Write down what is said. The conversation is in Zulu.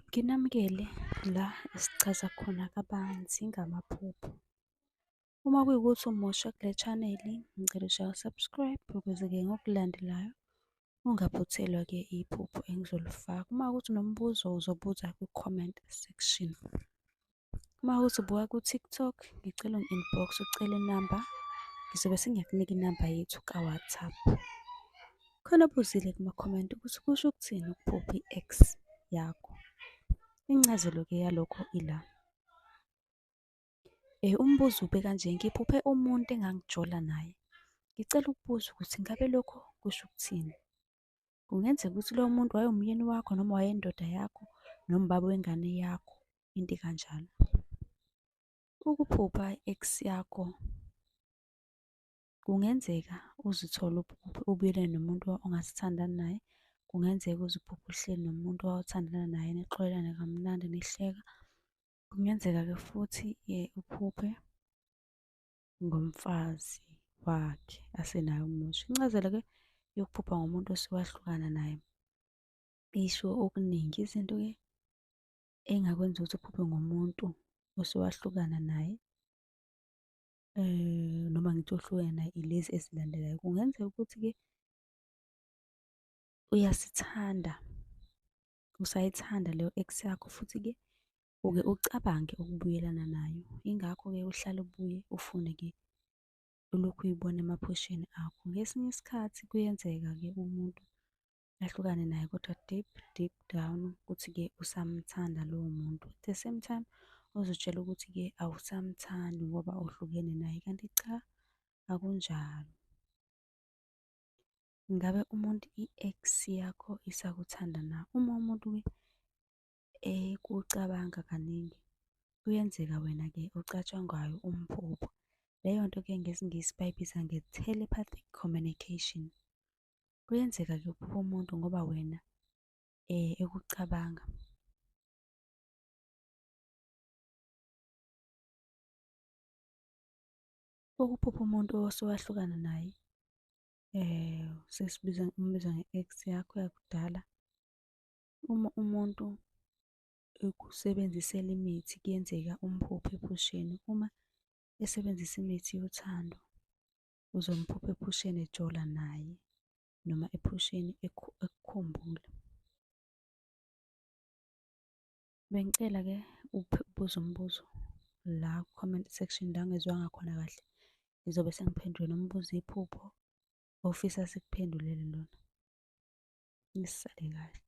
Nginamukele la esichaza khona kabanzi ngamaphupho. Uma kuyukuthi umusha kule chaneli, ngicela ushaye u-subscribe ukuze-ke ngokulandelayo ungaphuthelwa-ke iphupho engizolifaka. Uma kuwukuthi unombuzo uzobuza kwi-comment section. Uma kuwukuthi ubuka ku-TikTok, ngicela ungi-inbox ucele inamba, ngizobe sengiyakunika inamba yethu ka-WhatsApp. Khona obuzile kuma-comment ukuthi kusho ukuthini ukuphupha i-ex yakho. Incazelo-ke yalokho ila. Umbuzo ube kanje, ngiphuphe umuntu engangijola naye. Ngicela ukubuza ukuthi ngabe lokho kusho ukuthini? Kungenzeka ukuthi loyo muntu wayewumyeni wakho noma wayeyindoda yakho noma ubaba wengane yakho, into ekanjalo. Ukuphupha i-ex yakho kungenzeka uzithole ubuyelene nomuntu ongasathandani naye, kungenzeka uziphuphe uhleli nomuntu owawuthandana naye nixolelana kamnandi nihleka. Kungenzeka-ke futhi uphuphe ngomfazi wakhe asenaye omusha. Incazelo-ke yokuphupha ngomuntu osuke wahlukana naye isho okuningi. Izinto-ke ey'ngakwenza ukuthi uphuphe ngomuntu osewahlukana naye, noma ngithi ohlukene naye ilezi ezilandelayo. Kungenzeka ukuthi-ke uyasithanda, usayithanda leyo ex yakho futhi-ke uke ucabange ukubuyelana nayo. Yingakho-ke uhlale ubuye ufune-ke ulokhu uyibona emaphusheni akho. Ngesinye isikhathi kuyenzeka-ke umuntu ahlukane naye kodwa deep, deep down ukuthi-ke usamthanda lowo muntu. At the same time uzitshele ukuthi-ke awusamthandi ngoba uhlukene naye, kanti cha, akunjalo. Ngabe umuntu i-ex yakho isakuthanda na? Uma umuntu-ke ekucabanga kaningi, kuyenzeka wena-ke ocatshangwayo umphuphe. Leyo nto-ke ngesiNgisi bayibiza nge-telepathic communication. Kuyenzeka-ke uphuphe umuntu ngoba wena ekucabanga. Ukuphupha umuntu osuwahlukana naye, sesibiza umbiza nge-ex yakho yakudala. Uma umuntu ekusebenzisela imithi kuyenzeka umphuphe ephusheni. Uma esebenzisa imithi yothando, uzomphupha ephusheni ejola naye noma ephusheni ekukhumbula. Bengicela-ke ubuze umbuzo la ku-comment section la ongezwanga khona kahle. Ngizobe sengiphendula noma ubuze iphupho ofisa sikuphendulele lona. Nisale kahle.